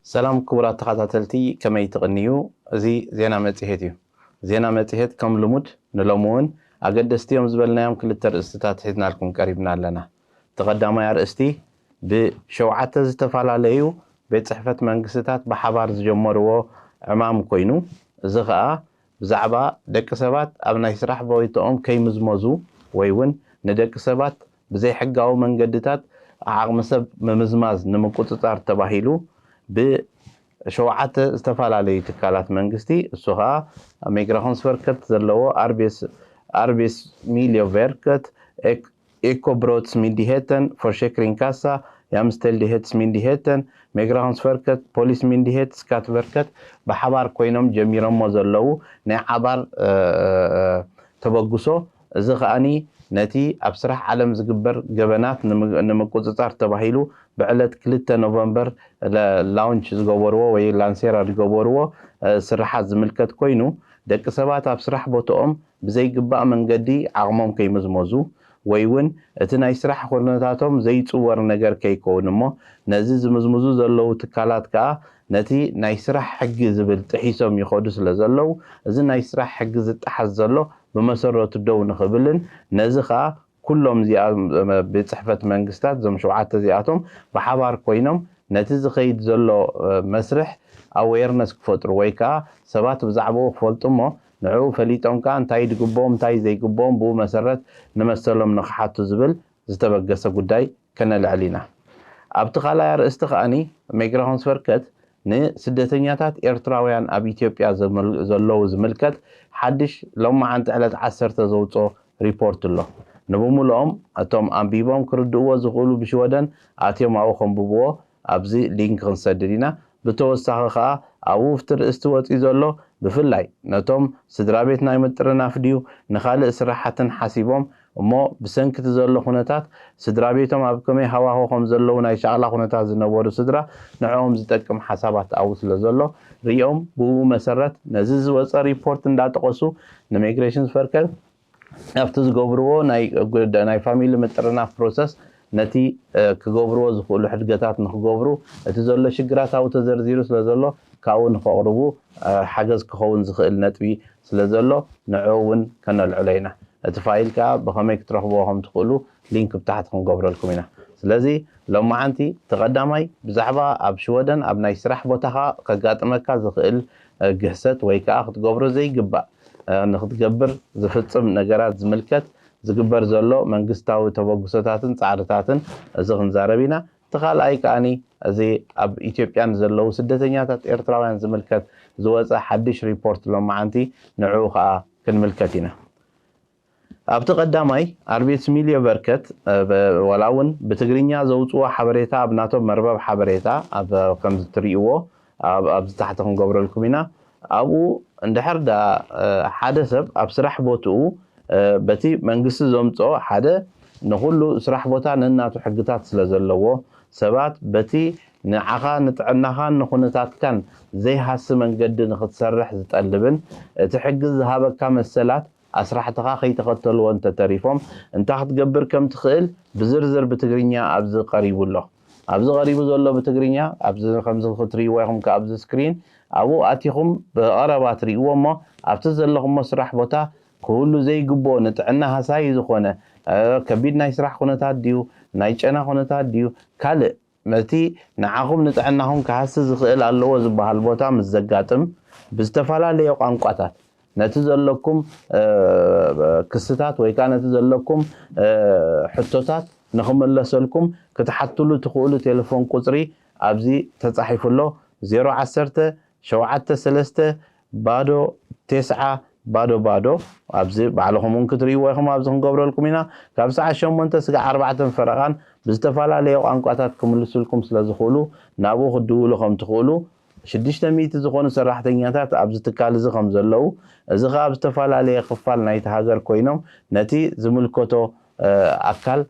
ሰላም ክቡራት ተኸታተልቲ፣ ከመይ ትቕንዩ? እዚ ዜና መጽሔት እዩ። ዜና መጽሔት ከም ልሙድ ንሎሚ እውን ኣገደስቲ እዮም ዝበልናዮም ክልተ ርእስትታት ሒዝናልኩም ቀሪብና ኣለና። እቲ ቀዳማይ ኣርእስቲ ብሸውዓተ ዝተፈላለዩ ቤት ጽሕፈት መንግስትታት ብሓባር ዝጀመርዎ ዕማም ኮይኑ፣ እዚ ኸኣ ብዛዕባ ደቂ ሰባት ኣብ ናይ ስራሕ ቦይትኦም ከይምዝመዙ ወይ እውን ንደቂ ሰባት ብዘይሕጋዊ መንገድታት ዓቕሚ ሰብ ምምዝማዝ ንምቁጽጻር ተባሂሉ ብሸውዓተ ዝተፈላለዩ ትካላት መንግስቲ፣ እሱ ኸኣ ሚግራኾንስቨርከት ዘለዎ ኣርቤስ ሚልዮቨርከት፣ ኤኮብሮትስሚንዲሄተን፣ ፎርሸክሪንካሳ፣ ያምስተልዲሄትስሚንዲሄተን፣ ሚግራኾንስቨርከት፣ ፖሊስሚንዲሄት ስካትቨርከት ብሓባር ኮይኖም ጀሚሮሞ ዘለዉ ናይ ዓባር ተበግሶ፣ እዚ ከኣኒ ነቲ ኣብ ስራሕ ዓለም ዝግበር ገበናት ንምቁጽጻር ተባሂሉ ብዕለት ክልተ ኖቨምበር ላውንች ዝገበርዎ ወይ ላንሴራ ዝገበርዎ ስርሓት ዝምልከት ኮይኑ፣ ደቂ ሰባት ኣብ ስራሕ ቦትኦም ብዘይግባእ መንገዲ ዓቕሞም ከይምዝመዙ ወይ እውን እቲ ናይ ስራሕ ኩነታቶም ዘይጽወር ነገር ከይከውን እሞ፣ ነዚ ዝምዝምዙ ዘለዉ ትካላት ከኣ ነቲ ናይ ስራሕ ሕጊ ዝብል ጥሒሶም ይኸዱ ስለ ዘለዉ፣ እዚ ናይ ስራሕ ሕጊ ዝጠሓስ ዘሎ ብመሰረቱ ደው ንኽብልን፣ ነዚ ከኣ ኩሎም እዚኣ ቤት ጽሕፈት መንግስታት፣ እዞም ሸውዓተ እዚኣቶም ብሓባር ኮይኖም ነቲ ዝኸይድ ዘሎ መስርሕ ኣዌርነስ ክፈጥሩ ወይ ከኣ ሰባት ብዛዕባኡ ክፈልጡ እሞ፣ ንዕኡ ፈሊጦም ከኣ እንታይ ድግብኦም እንታይ ዘይግብኦም ብኡ መሰረት ንመሰሎም ንኽሓቱ ዝብል ዝተበገሰ ጉዳይ ከነልዕል ኢና። ኣብቲ ካልኣይ ኣርእስቲ ከኣኒ፣ ሚግራኾንስቨርከት ንስደተኛታት ኤርትራውያን ኣብ ኢትዮጵያ ዘለዉ ዝምልከት ሓድሽ ሎማዓንቲ ዕለት ዓሰርተ ዘውፅኦ ሪፖርት ኣሎ። ንብምልኦም እቶም ኣንቢቦም ክርድእዎ ዝኽእሉ ብሽወደን ኣትዮም ኣብኡ ከንብብዎ ኣብዚ ሊንክ ክንሰድድ ኢና። ብተወሳኺ ከኣ ኣብኡ ኣብቲ ርእስቲ ወፂኡ ዘሎ ብፍላይ ነቶም ስድራ ቤት ናይ ምጥርናፍ ድዩ ንኻልእ ስራሓትን ሓሲቦም እሞ ብሰንኪ እቲ ዘሎ ኩነታት ስድራ ቤቶም ኣብ ከመይ ሃዋህው ከም ዘለዉ ናይ ሻቕላ ኩነታት ዝነበሩ ስድራ ንዕኦም ዝጠቅም ሓሳባት ኣብኡ ስለ ዘሎ ርኦም ብኡ መሰረት ነዚ ዝወፀ ሪፖርት እንዳጠቐሱ ንሚግሬሽን ፈርከል ኣብቲ ዝገብርዎ ናይ ጉዳ- ናይ ፋሚሊ ምጥርናፍ ፕሮሰስ ነቲ ክገብርዎ ዝኽእሉ ሕድገታት ንክገብሩ እቲ ዘሎ ሽግራት ኣብኡ ተዘርዚሩ ስለ ዘሎ ካብኡ ንከቕርቡ ሓገዝ ክኸውን ዝኽእል ነጥቢ ስለ ዘሎ ንዕኡ እውን ከነልዕሎ ኢና። እቲ ፋይል ከዓ ብኸመይ ክትረኽብዎ ከም ትኽእሉ ሊንክ ብታሕቲ ክንገብረልኩም ኢና። ስለዚ ሎማዓንቲ እቲ ቀዳማይ ብዛዕባ ኣብ ሽወደን ኣብ ናይ ስራሕ ቦታኻ ከጋጥመካ ዝኽእል ግህሰት ወይ ከዓ ክትገብሮ ዘይግባእ ንክትገብር ዝፍፅም ነገራት ዝምልከት ዝግበር ዘሎ መንግስታዊ ተበግሶታትን ፃዕርታትን እዚ ክንዛረብ ኢና። እቲ ካልኣይ ከዓኒ እዚ ኣብ ኢትዮጵያ ንዘለዉ ስደተኛታት ኤርትራውያን ዝምልከት ዝወፀ ሓድሽ ሪፖርት ሎማዓንቲ ንዕኡ ከዓ ክንምልከት ኢና። ኣብቲ ቀዳማይ ኣርቤት ሚልዮ በርከት ዋላ እውን ብትግርኛ ዘውፅዎ ሓበሬታ ኣብ ናቶም መርበብ ሓበሬታ ከምዚ ትሪእዎ ኣብዚ ታሕቲ ክንገብረልኩም ኢና። ኣብኡ እንድሕር ዳ ሓደ ሰብ ኣብ ስራሕ ቦትኡ በቲ መንግስቲ ዘምፅኦ ሓደ ንኩሉ ስራሕ ቦታ ነናቱ ሕግታት ስለ ዘለዎ ሰባት በቲ ንዓኻ ንጥዕናኻን ንኩነታትካን ዘይሃሲ መንገዲ ንክትሰርሕ ዝጠልብን እቲ ሕጊ ዝሃበካ መሰላት ኣስራሕትኻ ከይተኸተልዎ እንተተሪፎም እንታይ ክትገብር ከም ትኽእል ብዝርዝር ብትግርኛ ኣብዚ ቀሪቡ ኣሎ። ኣብዚ ቀሪቡ ዘሎ ብትግርኛ ኣብዚ ከምዚ ክትሪእዎ ኢኹም ከ ኣብዚ ስክሪን ኣብኡ ኣቲኹም ብቐረባ ትሪእዎ እሞ ኣብቲ ዘለኹሞ ስራሕ ቦታ ክህሉ ዘይግብኦ ንጥዕና ሃሳዪ ዝኾነ ከቢድ ናይ ስራሕ ኩነታት ድዩ ናይ ጨና ኩነታት ድዩ ካልእ ነቲ ንዓኹም ንጥዕናኹም ክሃሲ ዝኽእል ኣለዎ ዝበሃል ቦታ ምስ ዘጋጥም ብዝተፈላለየ ቋንቋታት ነቲ ዘለኩም ክስታት ወይ ከዓ ነቲ ዘለኩም ሕቶታት ንክምለሰልኩም ክትሓትሉ ትኽእሉ ቴሌፎን ቁፅሪ ኣብዚ ተፃሒፉ ኣሎ። ዜሮ ዓሰርተ ሸውዓተ ሰለስተ ባዶ ቴስዓ ባዶ ባዶ ኣብዚ ባዕልኹም እውን ክትርእይዎ ኢኹም ኣብዚ ክንገብረልኩም ኢና። ካብ ሰዓት ሸሞንተ ስጋዕ ኣርባዕተ ፈረቓን ብዝተፈላለየ ቋንቋታት ክምልስልኩም ስለ ዝኽእሉ ናብኡ ክትድውሉ ከም ትኽእሉ ሽዱሽተ ሚእቲ ዝኾኑ ሰራሕተኛታት ኣብዚ ትካል እዚ ከም ዘለዉ፣ እዚ ኸኣ ኣብ ዝተፈላለየ ክፋል ናይቲ ሃገር ኮይኖም ነቲ ዝምልከቶ ኣካል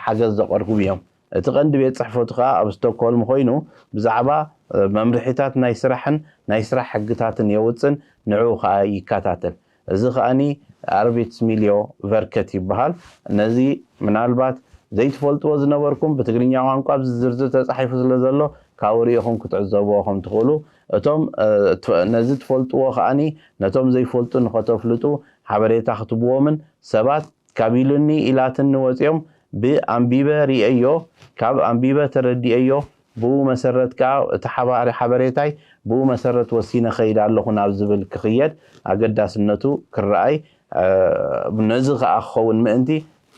ሓገዝ ዘቐርቡ እዮም። እቲ ቀንዲ ቤት ጽሕፈቱ ኸኣ ኣብ ስቶክሆልም ኮይኑ ብዛዕባ መምርሒታት ናይ ስራሕን ናይ ስራሕ ሕግታትን የውጽን ንዕኡ ኸኣ ይከታተል። እዚ ኸኣኒ ኣርቤትስሚልዮ ቨርከት ይበሃል። ነዚ ምናልባት ዘይትፈልጥዎ ዝነበርኩም ብትግርኛ ቋንቋ ኣብዚ ዝርዝር ተጻሒፉ ስለ ዘሎ ካብኡ ርኢኹም ክትዕዘብዎ ከም ትኽእሉ፣ እቶም ነዚ ትፈልጥዎ ከኣኒ ነቶም ዘይፈልጡ ንኸተፍልጡ ሓበሬታ ክትብዎምን ሰባት ካብ ኢሉኒ ኢላትኒ ወፂኦም ብኣንቢበ ርእየዮ፣ ካብ ኣንቢበ ተረዲኤዮ፣ ብኡ መሰረት ከዓ እቲ ሓባሪ ሓበሬታይ ብኡ መሰረት ወሲነ ኸይድ ኣለኹ ናብ ዝብል ክኽየድ ኣገዳስነቱ ክረኣይ፣ ነዚ ከዓ ክኸውን ምእንቲ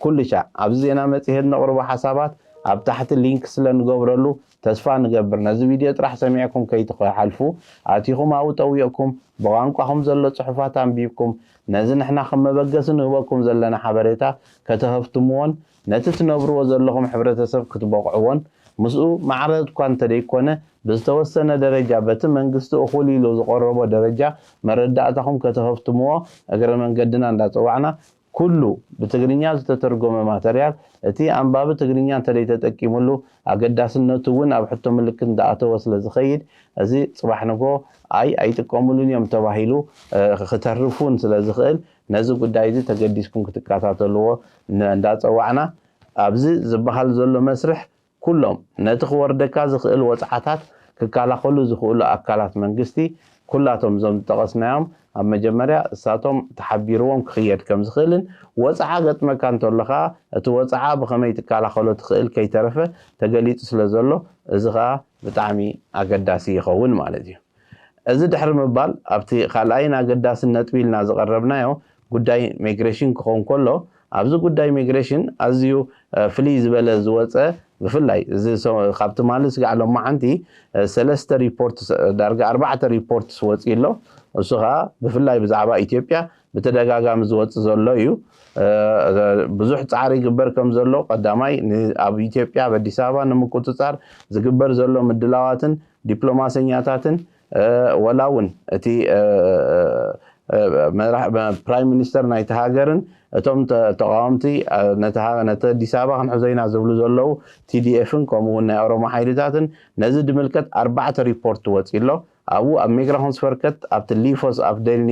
ኩልሻዕ ኣብዚ ዜና መፅሄት ነቕርቦ ሓሳባት ኣብ ታሕቲ ሊንክ ስለ ንገብረሉ ተስፋ ንገብር። ነዚ ቪድዮ ጥራሕ ሰሚዕኩም ከይትሓልፉ ኣቲኹም ኣብኡ ጠዊቕኩም ብቋንቋኹም ዘሎ ፅሑፋት ኣንቢብኩም ነዚ ንሕና ከም መበገሲ ንህበኩም ዘለና ሓበሬታ ከተሀፍትምዎን ነቲ ትነብርዎ ዘለኹም ሕብረተሰብ ክትበቕዕዎን ምስኡ ማዕረ እኳ እንተደይኮነ ብዝተወሰነ ደረጃ በቲ መንግስቲ እኹል ኢሉ ዝቐረቦ ደረጃ መረዳእታኹም ከተሀፍትምዎ እግረ መንገድና እንዳፀዋዕና ኩሉ ብትግርኛ ዝተተርጎመ ማተርያል እቲ ኣንባቢ ትግርኛ እንተደይተጠቂሙሉ ኣገዳስነቱ እውን ኣብ ሕቶ ምልክት እንዳኣተወ ስለ ዝኸይድ እዚ ፅባሕ ንጎ ኣይ ኣይጥቀሙሉን እዮም ተባሂሉ ክተርፉን ስለ ዝኽእል ነዚ ጉዳይ እዚ ተገዲስኩም ክትከታተልዎ እንዳፀዋዕና ኣብዚ ዝበሃል ዘሎ መስርሕ ኩሎም ነቲ ክወርደካ ዝኽእል ወፅዓታት ክከላኸሉ ዝኽእሉ ኣካላት መንግስቲ ኩላቶም እዞም ዝጠቐስናዮም ኣብ መጀመርያ እሳቶም ተሓቢርዎም ክኽየድ ከም ዝኽእልን ወፅዓ ገጥመካ እንተሎ ከዓ እቲ ወፅዓ ብኸመይ ትከላኸሎ ትኽእል ከይተረፈ ተገሊፁ ስለ ዘሎ እዚ ከዓ ብጣዕሚ ኣገዳሲ ይኸውን ማለት እዩ። እዚ ድሕሪ ምባል ኣብቲ ካልኣይን ኣገዳስን ነጥቢ ኢልና ዝቐረብናዮ ጉዳይ ሚግሬሽን ክኸውን ከሎ ኣብዚ ጉዳይ ሚግሬሽን ኣዝዩ ፍልይ ዝበለ ዝወፀ ብፍላይ እዚ ካብ ትማሊ ስጋዕ ሎማዓንቲ ሰለስተ ሪፖርት ዳርጋ ኣርባዕተ ሪፖርትስ ወፂ ኣሎ። እሱ ከዓ ብፍላይ ብዛዕባ ኢትዮጵያ ብተደጋጋሚ ዝወፅ ዘሎ እዩ። ብዙሕ ፃዕሪ ይግበር ከም ዘሎ ቀዳማይ ኣብ ኢትዮጵያ ኣብ ኣዲስ ኣበባ ንምቁፅፃር ዝግበር ዘሎ ምድላዋትን ዲፕሎማሰኛታትን ወላ እውን እቲ ፕራይም ሚኒስተር ናይቲ ሃገርን እቶም ተቃወምቲ ነቲ ኣዲስ ኣበባ ክንሕዞ ኢና ዝብሉ ዘለዉ ቲዲኤፍን ከምኡ እውን ናይ ኦሮሞ ሓይልታትን ነዚ ድምልከት ኣርባዕተ ሪፖርት ወፂ ኣሎ። ኣብኡ ኣብ ሜግራሆንስ ፈርከት ኣብቲ ሊፎስ ኣብ ደልኒ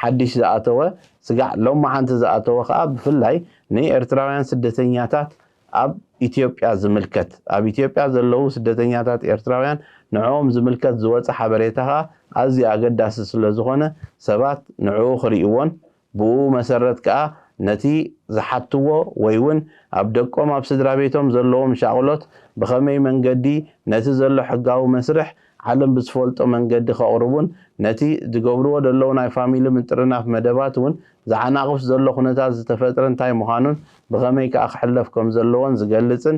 ሓድሽ ዝኣተወ ስጋዕ ሎማዓንቲ ዝኣተወ ከዓ ብፍላይ ንኤርትራውያን ስደተኛታት ኣብ ኢትዮጵያ ዝምልከት ኣብ ኢትዮጵያ ዘለዉ ስደተኛታት ኤርትራውያን ንዕኦም ዝምልከት ዝወፀ ሓበሬታ ከዓ ኣዝዩ ኣገዳሲ ስለ ዝኾነ ሰባት ንዕኡ ክርእይዎን ብኡ መሰረት ከዓ ነቲ ዝሓትዎ ወይ እውን ኣብ ደቆም ኣብ ስድራ ቤቶም ዘለዎም ሻቕሎት ብኸመይ መንገዲ ነቲ ዘሎ ሕጋዊ መስርሕ ዓለም ብዝፈልጦ መንገዲ ከቕርቡን ነቲ ዝገብርዎ ዘለዉ ናይ ፋሚሊ ምጥርናፍ መደባት እውን ዝዓናቕፍ ዘሎ ኩነታት ዝተፈጥረ እንታይ ምዃኑን ብኸመይ ከዓ ክሕለፍ ከም ዘለዎን ዝገልፅን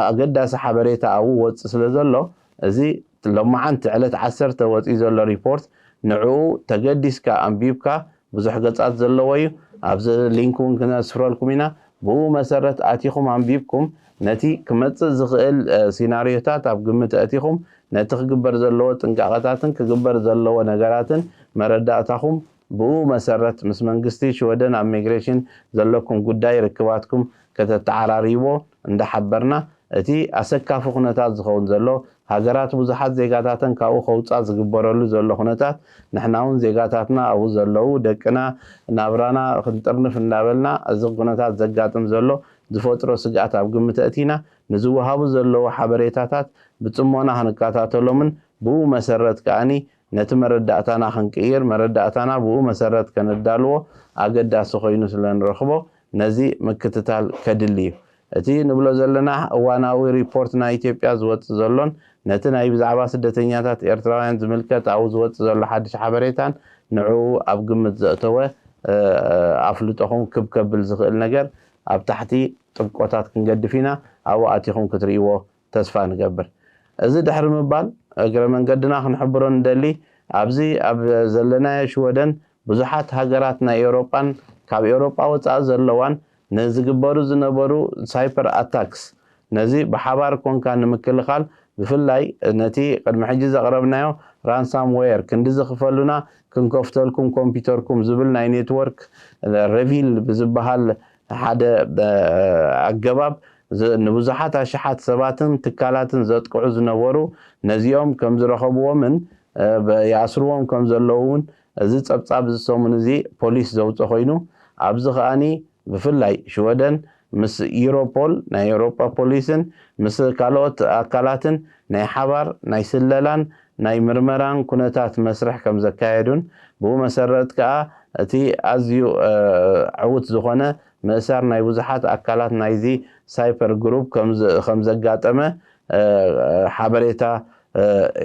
ኣገዳሲ ሓበሬታ ኣብኡ ወፅእ ስለ ዘሎ እዚ ሎማዓንቲ ዕለት ዓሰርተ ወፂኡ ዘሎ ሪፖርት ንዕኡ ተገዲስካ ኣንቢብካ ብዙሕ ገፃት ዘለዎ እዩ። ኣብዚ ሊንክ እውን ክነስፍረልኩም ኢና። ብኡ መሰረት ኣቲኹም ኣንቢብኩም ነቲ ክመፅእ ዝኽእል ሲናሪዮታት ኣብ ግምት ኣእቲኹም ነቲ ክግበር ዘለዎ ጥንቃቐታትን ክግበር ዘለዎ ነገራትን መረዳእታኹም ብኡ መሰረት ምስ መንግስቲ ሽወደን ኣብ ሚግሬሽን ዘለኩም ጉዳይ ርክባትኩም ከተተዓራርይዎ እንዳሓበርና እቲ ኣሰካፊ ኩነታት ዝኸውን ዘሎ ሃገራት ብዙሓት ዜጋታተን ካብኡ ከውፃ ዝግበረሉ ዘሎ ኩነታት ንሕና እውን ዜጋታትና ኣብኡ ዘለዉ ደቅና ናብራና ክንጥርንፍ እንዳበልና እዚ ኩነታት ዘጋጥም ዘሎ ዝፈጥሮ ስግኣት ኣብ ግምት ኣእቲና ንዝወሃቡ ዘለዉ ሓበሬታታት ብፅሞና ክንከታተሎምን ብኡ መሰረት ከኣኒ ነቲ መረዳእታና ክንቅይር መረዳእታና ብኡ መሰረት ከነዳልዎ ኣገዳሲ ኮይኑ ስለ ንረኽቦ ነዚ ምክትታል ከድሊ እዩ። እቲ ንብሎ ዘለና እዋናዊ ሪፖርት ናይ ኢትዮጵያ ዝወፅእ ዘሎን ነቲ ናይ ብዛዕባ ስደተኛታት ኤርትራውያን ዝምልከት ኣብኡ ዝወፅእ ዘሎ ሓድሽ ሓበሬታን ንዕኡ ኣብ ግምት ዘእተወ ኣፍልጦኹም ክብ ከብል ዝኽእል ነገር ኣብ ታሕቲ ጥብቆታት ክንገድፍ ኢና። ኣብኡ ኣቲኹም ክትርእይዎ ተስፋ ንገብር። እዚ ድሕሪ ምባል እግረ መንገድና ክንሕብሮ ንደሊ ኣብዚ ኣብ ዘለናዮ ሽወደን ብዙሓት ሃገራት ናይ ኤውሮጳን ካብ ኤውሮጳ ወፃኢ ዘለዋን ንዝግበሩ ዝነበሩ ሳይፐር ኣታክስ ነዚ ብሓባር ኮንካ ንምክልኻል ብፍላይ ነቲ ቅድሚ ሕጂ ዘቕረብናዮ ራንሳም ዌር ክንዲ ዝኽፈሉና ክንከፍተልኩም ኮምፒውተርኩም ዝብል ናይ ኔትወርክ ረቪል ብዝበሃል ሓደ ኣገባብ ንብዙሓት ኣሽሓት ሰባትን ትካላትን ዘጥቅዑ ዝነበሩ ነዚኦም ከም ዝረኸብዎምን ይኣስርዎም ከም ዘለዉ እውን እዚ ፀብፃብ እዚ ሰሙን እዚ ፖሊስ ዘውፀ ኮይኑ ኣብዚ ከኣኒ ብፍላይ ሽወደን ምስ ኢሮፖል ናይ ኤውሮጳ ፖሊስን ምስ ካልኦት ኣካላትን ናይ ሓባር ናይ ስለላን ናይ ምርመራን ኩነታት መስርሕ ከም ዘካየዱን ብኡ መሰረት ከኣ እቲ ኣዝዩ ዕዉት ዝኾነ ምእሳር ናይ ብዙሓት ኣካላት ናይዚ ሳይፐር ግሩፕ ከም ዘጋጠመ ሓበሬታ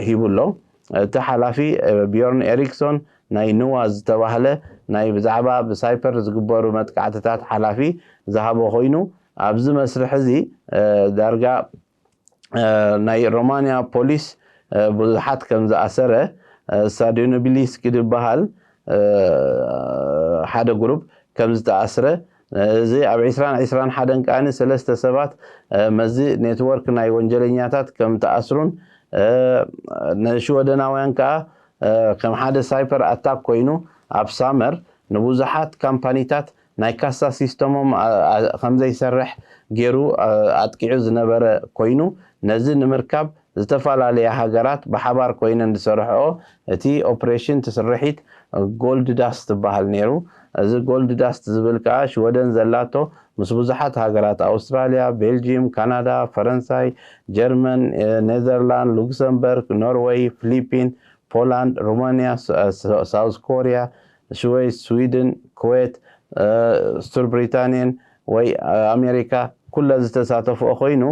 ሂቡ ኣሎ። እቲ ሓላፊ ቢዮርን ኤሪክሶን ናይ ንዋ ዝተባህለ ናይ ብዛዕባ ብሳይፐር ዝግበሩ መጥቃዕትታት ሓላፊ ዝሃቦ ኮይኑ ኣብዚ መስርሕ እዚ ዳርጋ ናይ ሮማንያ ፖሊስ ብዙሓት ከም ዝኣሰረ ሳዲኖቢሊስኪ ዝበሃል ሓደ ግሩፕ ከም ዝተኣስረ እዚ ኣብ ዕስራን ዕስራን ሓደን ከኣ ሰለስተ ሰባት መዚ ኔትወርክ ናይ ወንጀለኛታት ከም ተኣስሩን ንሽወደናውያን ከኣ ከም ሓደ ሳይፐር ኣታክ ኮይኑ ኣብ ሳመር ንብዙሓት ካምፓኒታት ናይ ካሳ ሲስተሞም ከም ዘይሰርሕ ገይሩ ኣጥቂዑ ዝነበረ ኮይኑ ነዚ ንምርካብ ዝተፈላለያ ሃገራት ብሓባር ኮይነን ዝሰርሕኦ እቲ ኦፕሬሽን እቲ ስርሒት ጎልድ ዳስት ትበሃል ነይሩ። እዚ ጎልድ ዳስት ዝብል ከዓ ሽወደን ዘላቶ ምስ ብዙሓት ሃገራት ኣውስትራልያ፣ ቤልጂየም፣ ካናዳ፣ ፈረንሳይ፣ ጀርመን፣ ኔዘርላንድ፣ ሉክሰምበርግ፣ ኖርወይ፣ ፊሊፒን፣ ፖላንድ፣ ሩማንያ፣ ሳውዝ ኮርያ፣ ሽወይስ፣ ስዊድን፣ ኩዌት፣ ስቱር ብሪታንየን ወይ ኣሜሪካ ኩለ ዝተሳተፍኦ ኮይኑ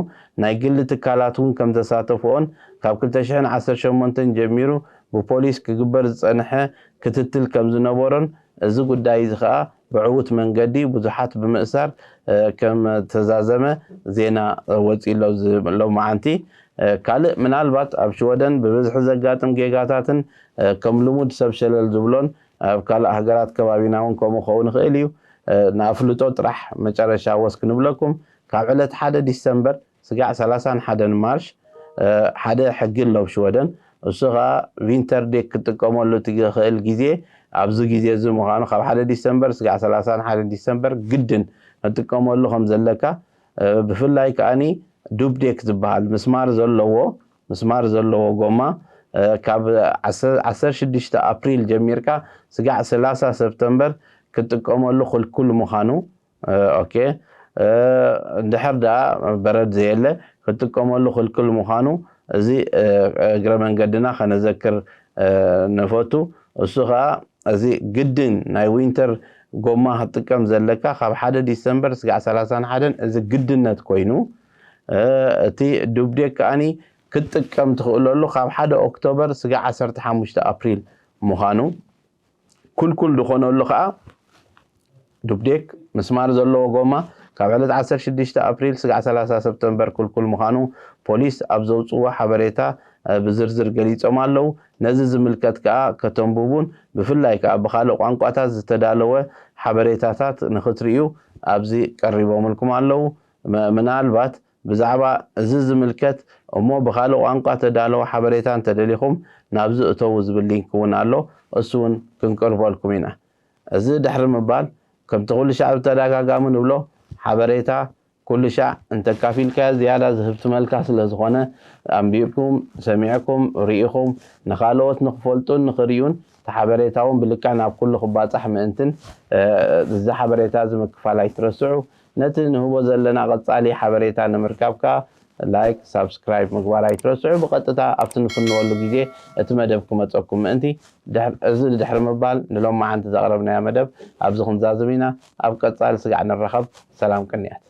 ናይ ግሊ ትካላት እውን ከም ተሳተፍኦን ካብ ክልተ ሽሕን ዓሰርተ ሸሞንተን ጀሚሩ ብፖሊስ ክግበር ዝፀንሐ ክትትል ከም ዝነበሮን እዚ ጉዳይ እዚ ከዓ ብዕዉት መንገዲ ብዙሓት ብምእሳር ከም ተዛዘመ ዜና ወፂ ኣሎ ሎማዓንቲ። ካልእ ምናልባት ኣብ ሽወደን ብብዝሒ ዘጋጥም ጌጋታትን ከም ልሙድ ሰብ ሸለል ዝብሎን ኣብ ካልእ ሃገራት ከባቢና እውን ከምኡ ክኸውን ይኽእል እዩ። ንኣፍልጦ ጥራሕ መጨረሻ ወስ ክንብለኩም ካብ ዕለት ሓደ ዲሰምበር ስጋዕ ሰላሳን ሓደን ማርሽ ሓደ ሕጊ ኣሎ ኣብ ሽወደን። እሱ ከዓ ቪንተር ዴክ ክትጥቀመሉ ትኽእል ግዜ ኣብዚ ግዜ እዚ ምዃኑ ካብ ሓደ ዲሰምበር ስጋዕ ሰላሳን ሓደን ዲሰምበር ግድን ክትጥቀመሉ ከም ዘለካ ብፍላይ ከዓኒ ዱብ ዴክ ዝበሃል ምስማር ዘለዎ ምስማር ዘለዎ ጎማ ካብ ዓሰርተ ሽዱሽተ ኣፕሪል ጀሚርካ ስጋዕ ሰላሳ ሰፕተምበር ክትጥቀመሉ ክልኩል ምዃኑ ኦኬ እንድሕር ደኣ በረድ ዘየለ ክትጥቀመሉ ክልኩል ምዃኑ እዚ እግረ መንገድና ከነዘክር ንፈቱ። እሱ ከዓ እዚ ግድን ናይ ዊንተር ጎማ ክትጥቀም ዘለካ ካብ ሓደ ዲሰምበር ስጋዕ ሰላሳን ሓደን እዚ ግድነት ኮይኑ እቲ ዱብዴክ ከዓኒ ክትጥቀም ትኽእለሉ ካብ ሓደ ኦክቶበር ስጋዕ ዓሰርተ ሓሙሽተ ኣፕሪል ምዃኑ ኩልኩል ዝኾነሉ ከዓ ዱብዴክ ምስማር ዘለዎ ጎማ ካብ ዕለት ዓሰርተ ሽዱሽተ ኣፕሪል ስጋዕ ሰላሳ ሰፕተምበር ኩልኩል ምዃኑ ፖሊስ ኣብ ዘውፅዎ ሓበሬታ ብዝርዝር ገሊፆም ኣለዉ። ነዚ ዝምልከት ከዓ ከተንብቡን ብፍላይ ከዓ ብካልእ ቋንቋታት ዝተዳለወ ሓበሬታታት ንክትርእዩ ኣብዚ ቀሪቦምልኩም ኣለዉ። ምናልባት ብዛዕባ እዚ ዝምልከት እሞ ብኻልእ ቋንቋ ተዳለወ ሓበሬታ እንተደሊኹም ናብዚ እተዉ ዝብል ሊንክ እውን ኣሎ። እሱ እውን ክንቅርበልኩም ኢና። እዚ ድሕሪ ምባል ከምቲ ኩሉ ሻዕ ብተደጋጋሚ ንብሎ ሓበሬታ ኩሉ ሻዕ እንተካፊልካዮ ዝያዳ ዝህብትመልካ ስለ ዝኾነ ኣንቢብኩም ሰሚዕኩም ርኢኹም ንኻልኦት ንክፈልጡን ንክርእዩን እቲ ሓበሬታ እውን ብልክዕ ናብ ኩሉ ክባፃሕ ምእንትን እዚ ሓበሬታ እዚ ምክፋል ኣይትረስዑ። ነቲ ንህቦ ዘለና ቀጻሊ ሓበሬታ ንምርካብ ከኣ ላይክ ሳብስክራይብ ምግባር ኣይትረስዑ። ብቐጥታ ኣብቲ ንፍንወሉ ግዜ እቲ መደብ ክመጸኩም ምእንቲ እዚ ድሕሪ ምባል ንሎማዓንቲ ዘቕረብናዮ መደብ ኣብዚ ክንዛዝም ኢና። ኣብ ቀጻሊ ስጋዕ ንራኸብ። ሰላም ቅንያት።